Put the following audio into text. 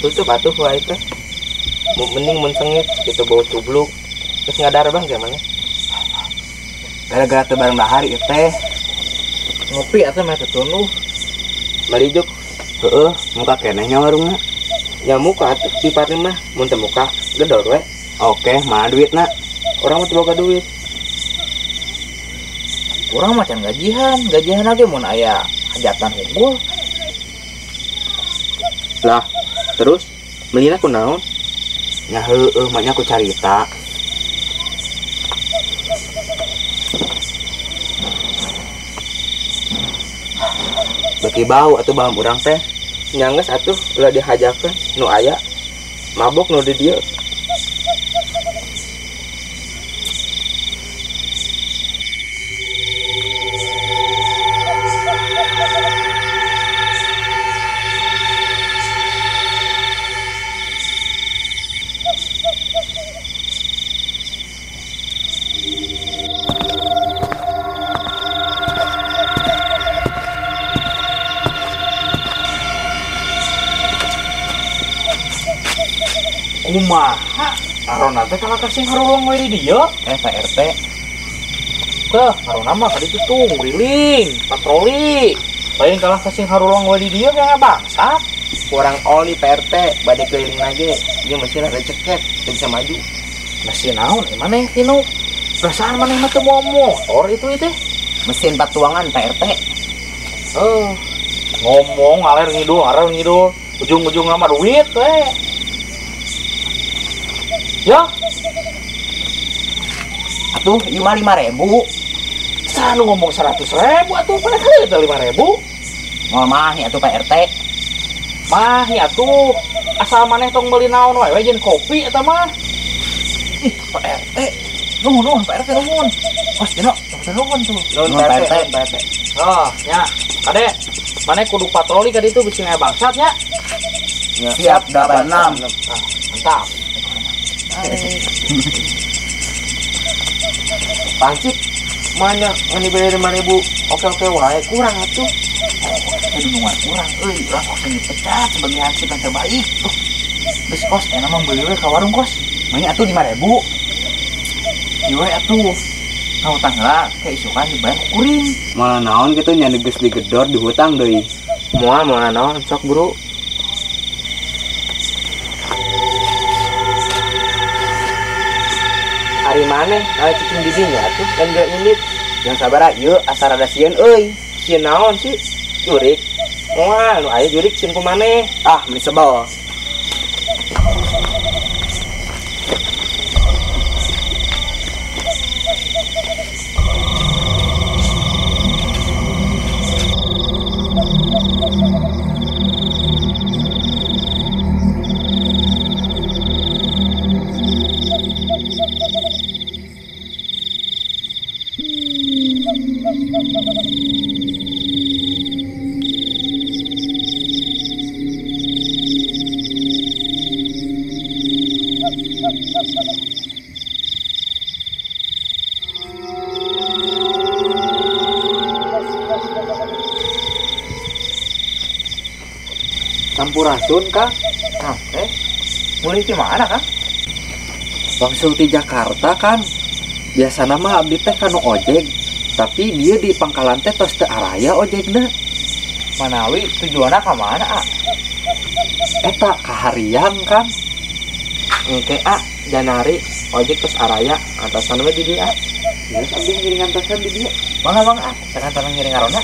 Tutup atuh wae teh. Mending mun sengit gitu bau tubluk. Terus ngadar bang gimana? Gara-gara teu bareng dahar ieu teh. Ngopi atuh mah teh tunduh. Mali juk. Heeh, muka keneh nya warungna. Nya muka atuh sifatna mah mun teu muka gedor we. Oke, mana duitna? Urang mah teu boga duit. Urang mah can gajihan, gajihan ge mun aya hajatan unggul. Lah, terus melina ku naon? Nya heueuh mah nya ku carita. Beki bau atuh bahan urang teh. Nya geus atuh ulah dihajakeun nu aya mabok nu di dieu. Kumaha arona teh kalah kasih harulong we di dieu? Pak RT. Teh, arona mah ka ditu tuh nguriling, patroli. Lain kalah kasih harulong we di dieu yang bangsat. Kurang oli Pak RT, bade keliling lagi. Ieu mesin ada ceket, teu bisa maju. Mesin naon ieu maneh tinu? Perasaan maneh mah teu moal motor itu ieu teh. Mesin patuangan Pak RT. Ngomong ngaler ngidul, ujung-ujungna mah duit we. Ya. Atuh ieu mah 5.000. Saha nu ngomong 100.000 atuh pada kali eta 5.000. Moal mahi atuh Pak RT. Mahi atuh asal maneh tong meuli naon wae we jeung kopi eta mah. Ih, Pak RT. Nuhun nuhun Pak RT nuhun. Kos dina, nuhun tuh. Nuhun Pak RT, Pak RT. Oh, nya. Kade, maneh kudu patroli ka ditu bisi aya bangsat nya. Siap 86. Ah, mantap. Pancik mana ngani beli 5.000 oke-oke wae kurang atuh. Aduh nu kurang euy, urang kos dipecat sebagai hasil yang terbaik. Geus kos enak mah beuli we ka warung kos. Manya atuh 5.000. Ieu we atuh. Ngahutang heula ke isukan dibayar ku kuring. Moal naon kitu nya geus digedor dihutang deui. Moal moal naon sok bro. Ari maneh kalau cicing di dinya atuh lain geura indit. Yang sabar ieu asal rada sieun euy. Sieun naon sih? Jurik. Moal nu aya jurik sieun ku maneh. Ah, meuni sebel. Sampurasun, Kang. Kang, mulai di mana, Kang? Langsung di Jakarta, Kang. Biasana mah abdi teh kanu ojek, tapi dia di pangkalan teh tos teu araya ojekna. Manawi tujuanna ka mana, A? Eta ka Hariang, Kang. Engke, A, janari ojek tos araya antosan we di dieu, A. Geus abdi ngiring antosan di dieu. Mangga, mangga, A. Sakantenan ngiring arona.